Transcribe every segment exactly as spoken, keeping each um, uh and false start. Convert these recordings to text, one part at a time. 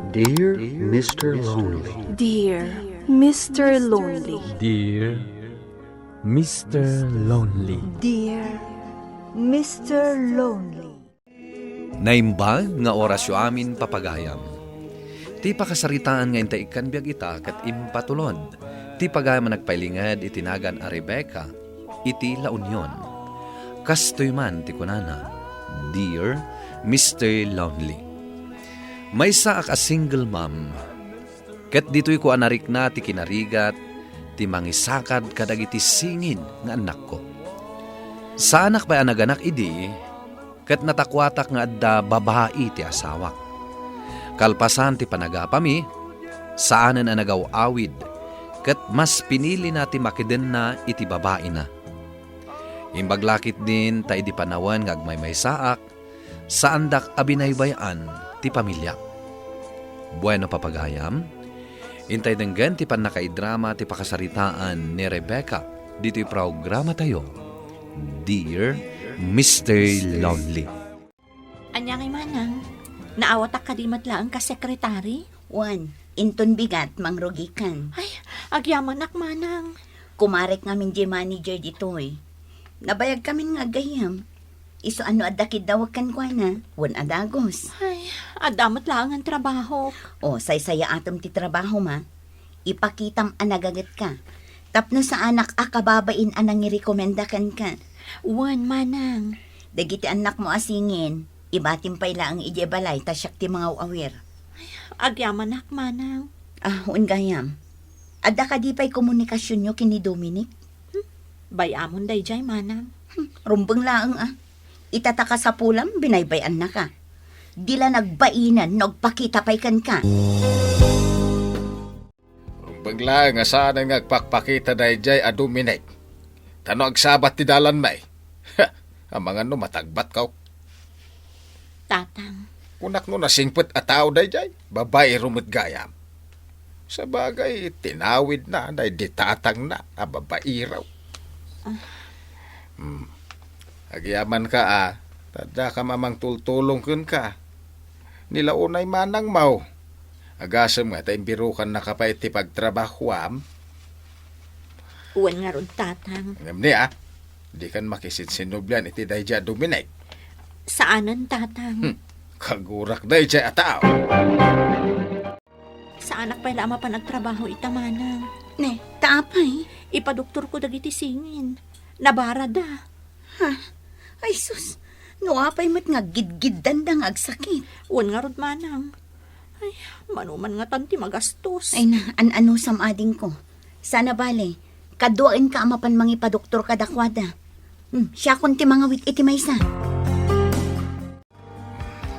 Dear Mister Lonely. Dear Mister Lonely. Dear Mister Lonely. Dear Mister Lonely. Naimbag nga orasyo amin, papagayam. Ti pakasaritaan nga intay ikkan biag ita ket impatulod ti pagayam a nagpailinged iti nagan a Rebecca iti La Union. Kastoy man ti kunana, "Dear Mister Lonely, maysaak a single mom, ket ditoyko a narikna ti kinarigat ti mangisakad kadagiti singin nga annakko. Saanak pay a naganak idi, ket natakuatak nga adda babai ti asawak. Kalpasan ti panagapami, saanen a nagaw-awid, ket mas pinilina ti makedenna iti babaina. Imbag la ketdin ta idi panawen nga agmaymaysaak, saandak a binaybay-an ti pamiliak." Bueno, papagayam, intay denggen ti pannakaidrama ti pakasaritaan ni Rebecca ditoy programatayo, Dear Mister Lonely. Ania ngay, manang? Naawatak kadi met laeng ka sekretari? Wen, inton bigat, mangrugikan. Ay, agyamanak, manang. Kumarek ngamin diay manager ditoy. Nabayagkamin nga aggayam. Isu a no adda kiddawek kenkuana, wen a dagus. Ay, adda met laengen trabahok. O, saysayaatem ti trabahom a. Ipakitam a nagagetka. Tapno saanak a kababain a nangirekomenda kenka. Wen, manang. Dagiti annakmo a singin, ibatim pay laeng idiay balay ta siak ti mangaw-awir. Agyamanak, manang. Ah, wen gayam. Adda kadi pay komunikasionyo ken ni Dominic? Hmm, bay-amon daydiay, manang. Hmm, rumbeng laeng a. Ita ta kasapulam, binaybay-annaka. Di la nagbainen no agpakita pay kenka. Rumbeng laeng a saanen nga agpakpakita daydiay a Dominic. Ta no agsabat ti dalanmi, amangan no matagbatko. Tatang. Kunak no nasingpet a tao daydiay, babaero met gayam. Sabagay, tinawidna daydi tatangna a babaero. Ah. Hmm. Agyamanka a, ta addakam a mangtultulong kenka. Ni la unay manangmo. Agasem nga ta imbirokannaka pay iti pagtrabahoam. Wen ngarud, tatang. Ngem ni a, dikan makisinsinublian iti daydiay a Dominic. Saanen, tatang. Hmm, kagurak daydiay a tao. Saanak pay la a mapan agtrabaho ita, manang. Ne, ta apay? Ipadoktorko dagiti singin. Nabarada. Ha? Ay sus, no apay met nga aggidgiddanda nga agsakit. Wen ngarud, manang. Ay, mano man ngatan ti magastos. Ay na, an-anusam, adingko. Sana bale, kaduaenka a mapan mangipadoktor kadakuada. Hmm, siakon ti mangawit iti maysa.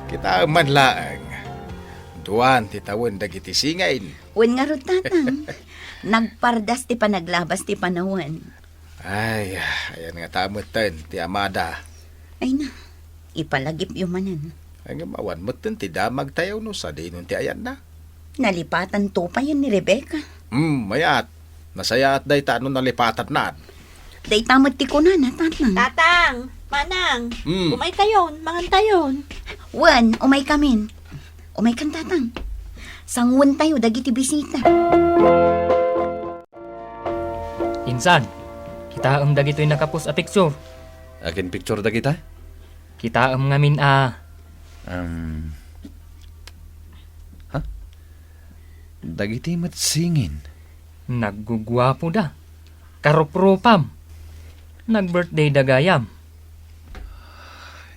Kitaem man laeng. Duan ti tawen dagiti singin. Wen ngarud, tatang. Nagpardas ti panaglabas ti panawen. Ay, ayan ngata metten ti amada. Ay na, ipalagipyo manen. Ay, ngem awan metten ti damagtayo no sadinon ti ayanna. Nalipatanto payen ni Rebecca. Hmm, mayat. Nasayaat dayta no nalipatanna. Dayta met ti kunana, tatang. Tatang, manang, hmm, umaykayon, mangantayon. Wen, umaykamin. Umaykan, tatang. Sanguentayo dagiti bisita. Insan, kitaem dagitoy nakapost a picture. Akin picture dagita? Kitaem ngamin a. Um, ha? Dagiti met singin. Nagguguapoda. Karuprupam. Nag-birthday da gayam.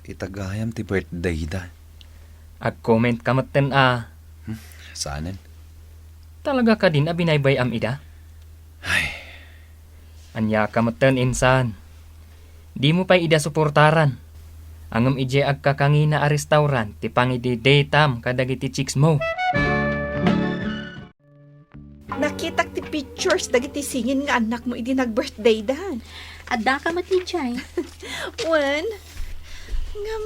Ita gayam ti birthday da. Ag-comment ka metten a. Hmm, saanen? Talaga kadin a binaybay-am ida? Ay. Ania ka metten, insan? Dimo pay ida suportaran. Ngem idiay agkakangina a restaurant ti pangidi-dateam kadagiti chicks mo. Nakitak ti pictures dagiti singin nga annakmo idi nag-birthday da. Addaka met idiay? Wen, ngem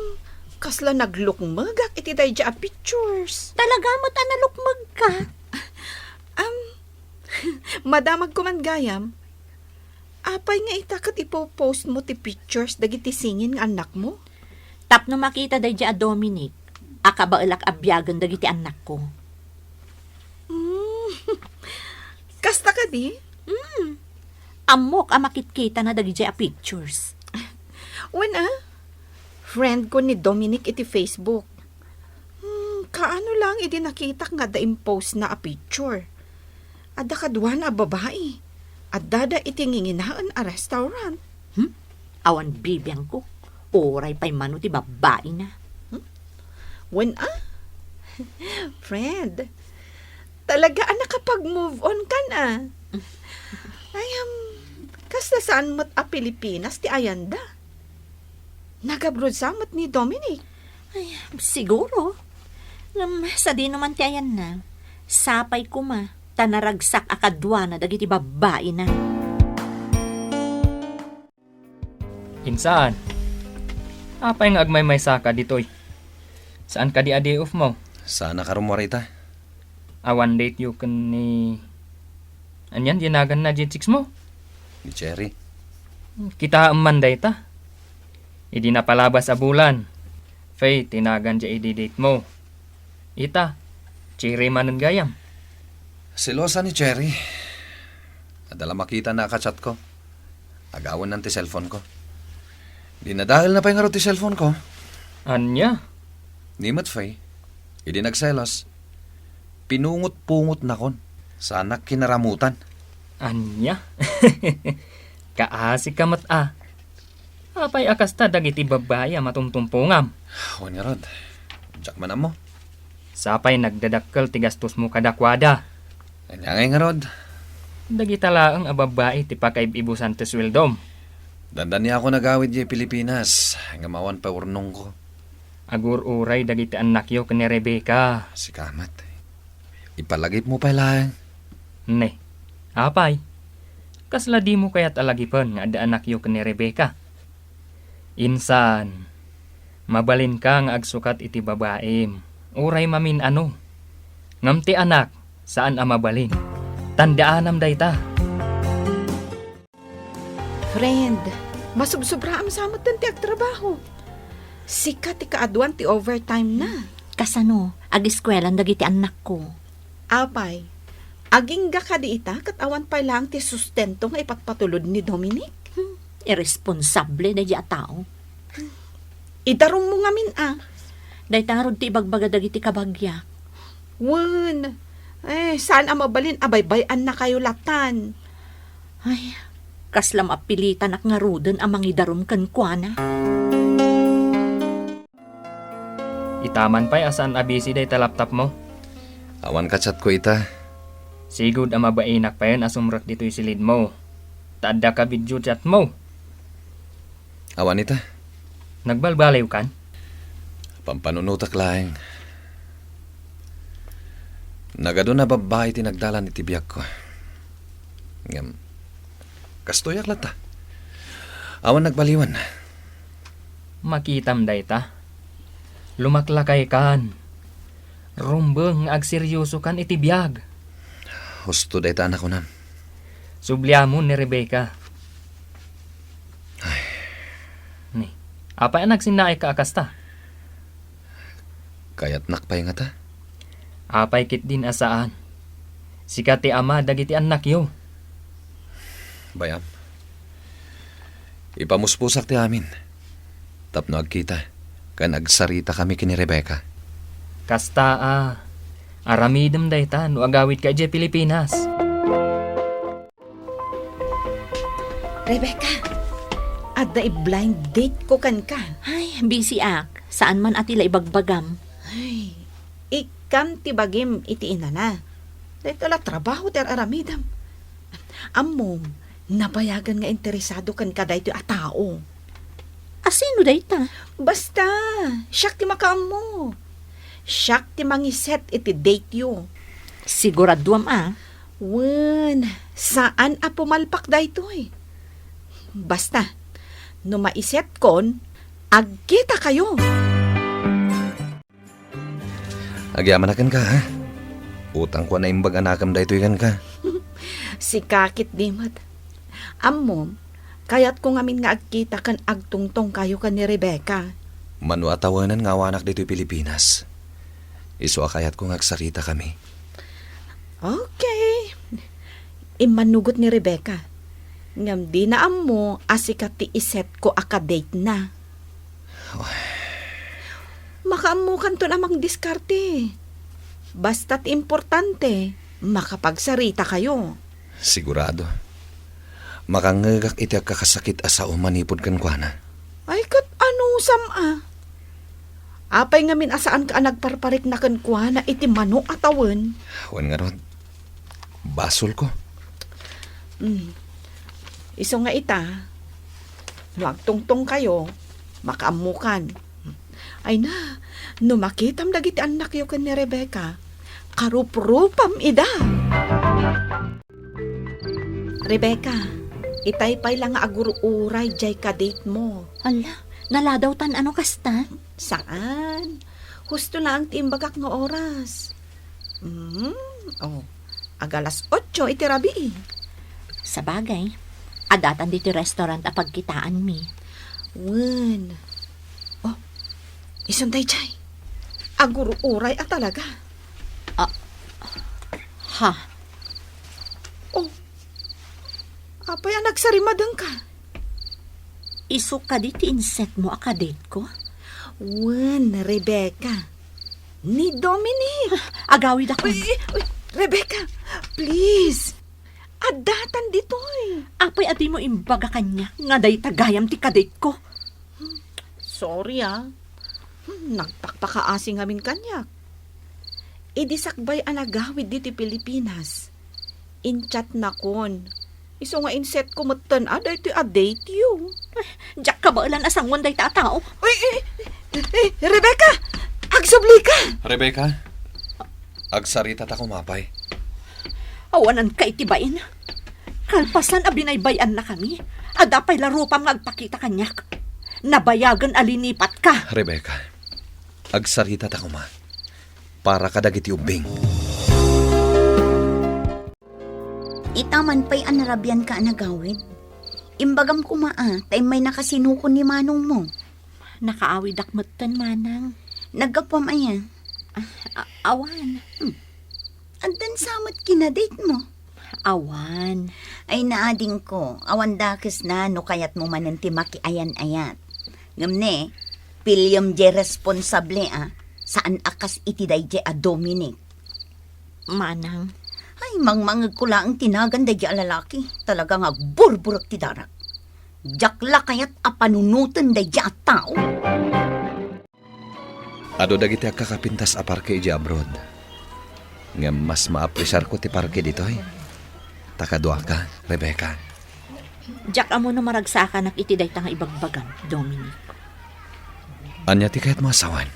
kasla naglukmegak iti daydiay a pictures. Talaga met a nalukmegka? Am, madamagko man gayam. Apay nga ita ket ipo-post mo ti pictures dagiti singin nga annakmo? Tapno makita daydiay a Dominic a kabaelak a biagen dagiti annakko. Kasta kadi? Hmm. Ammok a makitkitana dagidiay a pictures. Wen a, friend ko ni Dominic iti Facebook. Hmm, kaano lang idi nakitak nga adda impostna a picture. Adda kaduana a babai. Addada iti nginginaen a restaurant. Hmm? Awan bibiangko. Uray pay mano ti babaina. Hmm? Wen a? Friend, talaga a nakapag-move on kan a? Ay, um, kasta saan met a Pilipinas ti ayanda? Nag-abroad sa met ni Dominic? Ay, siguro. Ngem sadino man ti ayanna, sapay koma, ta naragsak a kaduana dagiti babaina. Insan, apay nga agmaymaysaka ditoy? Saan kadi a day off mo? Saan a karumwarita? Awan date yo ken ni, anian, dinagan na di chicks mo? Ni Cherry. Kitaem man dayta. Idi napalabas a bulan, Faye, tinagan di idi date mo. Ita, Cherry manen gayam. Selosa ni Cherry. Adda la makita na a ka-chat ko. Agawen nan ti cellphone ko. Dinadael na pay ngarud ti cellphone ko. Ania? Ni met Faye, idi nagselos, pinungot-pungot nakon. Sanak kinaramutan. Ania? Kaasi ka met a. Apay a kasta dagiti babbai a matumtumpongam? Wen ngarud, diak man ammo. Sapay nagdadakkel ti gastosmo kadakuada. Ania ngay ngarud? Dagita laeng a babbai ti pakaib-ibusan ti sueldom. Dandaniakon agawid idiay Pilipinas, ngem awan pay urnongko. Agur-uray dagiti annakyo ken ni Rebecca. Sika met. Ipalagipmo pay laeng. Ne, apay, kasla dimo kayat a lagipen nga adda annakyo ken ni Rebecca? Insan, mabalinka nga agsukat iti babaim, uray mamin-ano. Ngem ti anak, saan a mabalin. Tandaanam dayta. Friend, masubsubraam sa met ti agtrabaho. Sika ti kaaduan ti overtime na. Kasano? Agiskuelan dagiti annakko. Apay, agingga kadi ita ket awan pay laeng ti sustento nga ipatpatulod ni Dominic? Hmm, irresponsable daydiay a tao. Idarummo ngamin a. Dayta ngarud ti ibagbaga dagiti kabagiak. Wen, eh, saan a mabalin a baybay-annakayo latan. Ay, kasla mapilitanak ngaruden a mangidarum kenkuana. Itaman pay a saan a busy dayta laptop mo. Awan ka-chat ko ita. Sigud a mabainak payen a sumrek ditoy silid mo. Ta adda ka video chat mo. Awan ita. Nagbalbaliwkan? Pampanunotak laeng. Nagadun a babbai ti nagdalan iti biagko. Ngem, kastoyak latta. Awan nagbaliwan. Makitam dayta. Lumaklakaykan. Rumbeng nga agseryosokan iti biag. Husto dayta a nakunam. Subliamon ni Rebecca. Ay. Ni, apay a nagsinnaayka a kasta? Kayatnak pay ngata? Apay ketdin a saan? Sika ti ama dagiti annakyo. Bay-am. Ipamuspusak ti amin tapno agkita ken agsaritakami ken ni Rebecca. Kasta a, aramidem dayta no agawidka idiay Pilipinas. Rebecca, adda i-blind date ko kenka. Ay, busy ak. Saan man a ti la ibagbagam. Ay, ikkan ti bagim iti inana. Dayta la trabaho ti ar-aramidem. Ammom, nabayagan nga interesado kenka daytoy a tao. A sino dayta? Basta, siak ti makaammo. Siak ti mangiset iti date yo. Siguraduam a? Wen, saan a pumalpak daytoy. Basta, no maisetkon, agkitakayo. Agyamanak kenka, ha? Utangko a naimbag a nakem daytoy kenka. Sika ketdi met. Ammom, kayatko ngamin nga agkita ken agtungtongkayo ken ni Rebecca. Mano a tawenan nga awanak ditoy Pilipinas. Isu a kayatko nga agsaritakami. Okay. Immanugot ni Rebecca. Ngem dina ammo a sika ti isetko a kadate-na. Ay. Makaammokanton a mangdiskarte. Basta ti importante, makapagsaritakayo. Sigurado. Makangngegak iti agkakasakit a sao manipud kenkuana. Ay, ket anusam a? Apay ngamin a saanka a nagparparikna kenkuana iti mano a tawen? Wen ngarud, basolko. Mm. Isu nga ita, no agtungtongkayo, makaammokan. Ay na, no makitam dagiti annakyo ken ni Rebecca, karuprupam ida. Rebecca, itay pay la nga agur-uray jay kadate-mo. Ala, naladawtan a no kasta? Saan? Husto laeng ti imbagak nga oras. Hmm, oh, agalas otso iti rabii. Sabagay, addatan ditoy restaurant a pagkitaanmi. Wen. Oh, isun dayjay. Agur-uray a talaga. Ah, ha? Oh, apay a nagsarimadengka? Isu kadi ti insetmo a kadate-ko? Wen, Rebecca. Ni Dominic. Ah, agawidakon. Uy, uy, uy, Rebecca, please. Addatan ditoy. Apay a dimo imbaga kaniak nga dayta gayam ti kadate-ko? Sorry, ah. Hmm, nagpakpakaasi ngamin kaniak. Idi sakbay a nagawid ditoy Pilipinas, in-chatnakon. Isu nga insetko metten a daytoy a date-yo. Ay, diak kabaelan a sangoen dayta a tao. Uy, eh, eh, Rebecca! Agsublika! Rebecca, agsarita ta kumapay. Awananka iti bain. Kalpasan a binaybay-annakami, adda pay la rupam nga agpakita kaniak. Nabayagen a linipatka. Rebecca, agsarita ta koma para kadagiti ubbing. Ita man pay a narabianka a nagawid. Imbagam koma a, ta immay nakasinukon ni manongmo. Nakaawiddak metten, manang. Naggapuam aya? Ah, a-, awan. Hmm. Addan sa met kinadate-mo? Awan. Ay, naadingko, awan dakesna no kayatmo manen ti makiayan-ayat. Ngem ne, piliem jay responsable a, saan a kas iti dayjay a Dominic. Manang. Ay, mangmangegko laeng ti nagan dayjay a lalaki. Talaga nga agburburek ti darak. Diak la kayat a panunoten dayjay a tao. Adu dagiti agkakapintas a parke idiay abroad. Ngem mas maapresiarko ti parke ditoy. Ta kaduaka, Rebecca. Diak ammo no maragsakanak iti dayta nga ibagbagam, Dominic. Ania ti kayatmo a sawen?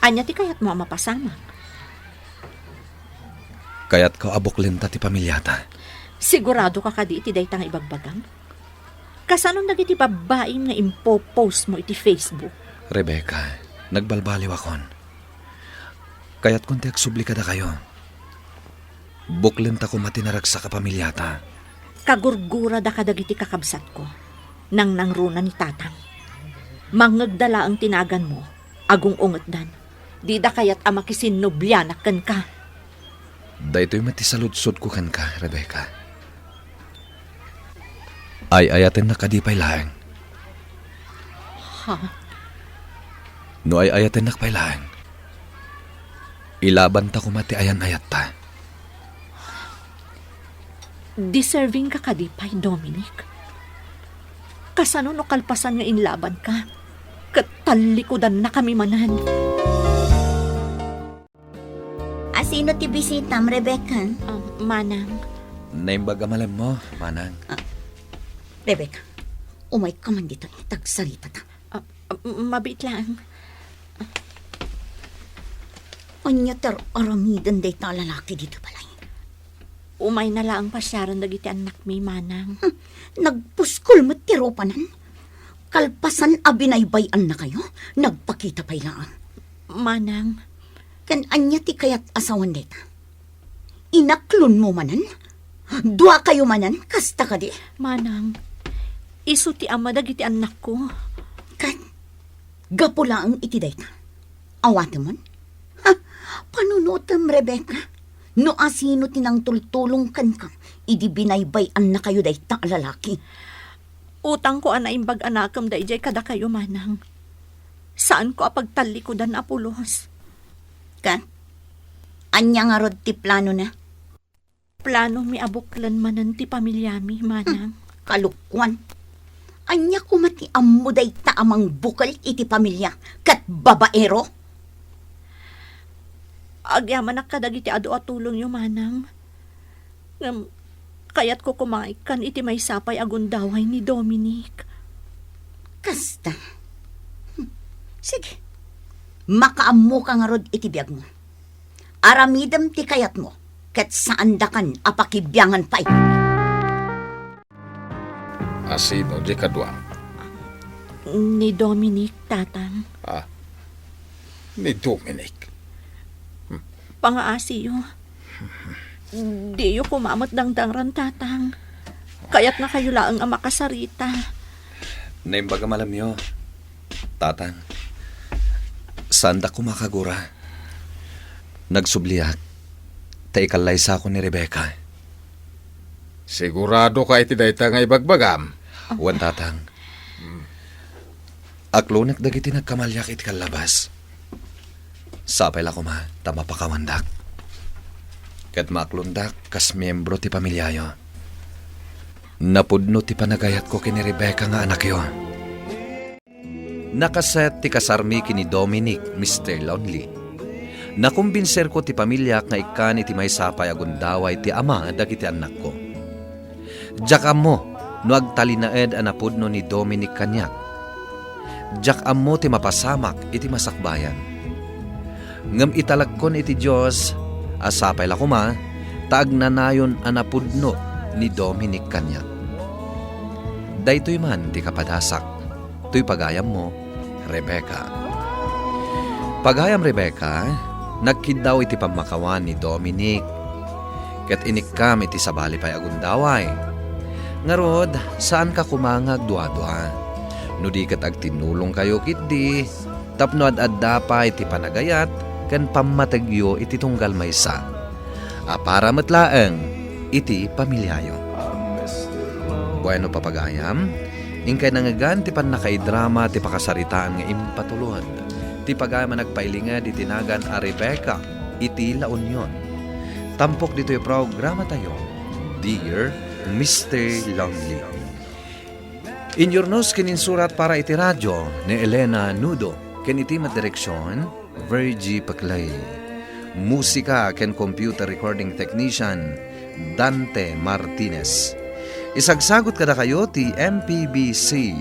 Ania ti kayatmo a mapasamak? Kayatko a buklenta ti pamiliata. Siguradoka kadi iti dayta nga ibagbagam? Kasano dagiti babbaim nga impo-post mo iti Facebook? Rebecca, nagbalbaliwakon. Kayatkon ti agsubli kadakayo. Buklenta koma ti naragsak a pamiliata. Kagurgurada kadagiti kakabsatko. Nangnangruna ni Tatang. Mangngegda laeng ti naganmo, agung-ungetdan. Dida kayat a makisinnublianak kenka. Daytoy met ti saludsodko kenka, Rebecca. Ay-ayatennak kadi pay laeng? Ha? No ay-ayatennak pay laeng, ilabanta koma ti ayan-ayatta. Deserving ka kadi pay, Dominic? Kasano no kalpasan nga inlabanka, ket tallikudannakami manen? Asino ti bisitam, Rebecca? Ah, manang. Naimbag a malemmo, manang. Ah, Rebecca, umayka man ditoy, ta agsaritata. Ah, ah, mabiit laeng. Ania ti ar-aramiden dayta a lalaki ditoy balay? Umayna laeng pasiaren dagiti annakmi, manang. Hmm, nagpuskol met ti rupanan. Kalpasan a binaybay-annakayo, nagpakita pay laeng. Manang. Ken ania ti kayat a sawen dayta? Inaklonmo manen? Duakayo manen, kasta kadi? Manang, isu ti ama dagiti annakko. Ken, gapu laeng iti dayta, awatemon? Ha, panunotem, Rebecca. No asino ti nangtultulong kenka idi binaybay-annakayo dayta a lalaki? Utangko a naimbag a nakem daydiay kadakayo, manang. Saanko a pagtallikudan a pulos. Ket, ania ngarud ti planona? Planomi a buklen manen ti pamiliami, manang. Kalokuan. Ania koma ti ammo dayta a mangbukel iti pamilia ket babaero? Agyamanak kadagiti adu a tulongyo, manang. Ngem, kayatko koma nga ikkan iti maysa pay a gundaway ni Dominic. Kasta. Hmm. Sige. Makaammoka ngarud iti biagmo. Aramidem ti kayatmo, ket saandakan a pakibiangan pay. Asino di kaduam? Ni Dominic, Tatang. Ah, ni Dominic. Pangaasiyo. Diyo koma met dangdangran, Tatang. Kayatnakayo laeng a makasarita. Naimbag a malamyo, Tatang. Saandak koma kagura. Nagsubliak ta ikallaysako ni Rebecca. Siguradoka iti dayta nga ibagbagam? Wen, Tatang. Aklonek dagiti nagkamaliak iti kallabas. Sapay la koma ta mapakawandak. Ket maaklondak kas miembro ti pamiliayo. Napudno ti panagayatko ken ni Rebecca nga anakyo. Nakaset ti kasarmi ken ni Dominic, Mister Lonely. Nakumbinserko ti pamiliak nga ikkan iti maysa pay a gundaway ti ama dagiti annakko. Diak ammo no agtalinaed a napudno ni Dominic kaniak. Diak ammo ti mapasamak iti masakbayan. Ngem italekkon iti Dios a sapay la koma ta agnanayon a napudno ni Dominic kaniak. Daytoy man ti kapadasak. Toy pagayammo, Rebecca. Pagayam Rebecca, nagkiddaw iti pammakawan ni Dominic, ket inikkam iti sabali pay a gundaway. Ngarud, saanka koma nga agduadua. No di ket agtinnulongkayo ketdi, tapno ad-adda pay ti panagayat ken pammategyo iti tunggal maysa a para met laeng iti pamiliayo. Bueno, papagayam, inkay nangngegan ti pannakaidrama ti pakasaritaan nga impatulod ti pagayam a nagpailinged iti nagan a Rebecca iti La Union. Tampok ditoy programatayo, Dear Mister Lonely. Inyurnos ken insurat para iti radio ni Elena Nudo ken iti met direksion, Virgie Paclay. Musika ken computer recording technician, Dante Martinez. Isagsagut kadakayo ti M P B C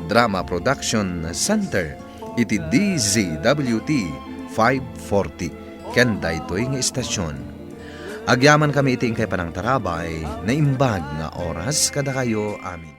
Drama Production Center iti D Z W T five forty ken daytoy nga istasion. Agyamankami iti inkay panangtarabay, naimbag nga oras kadakayo amin.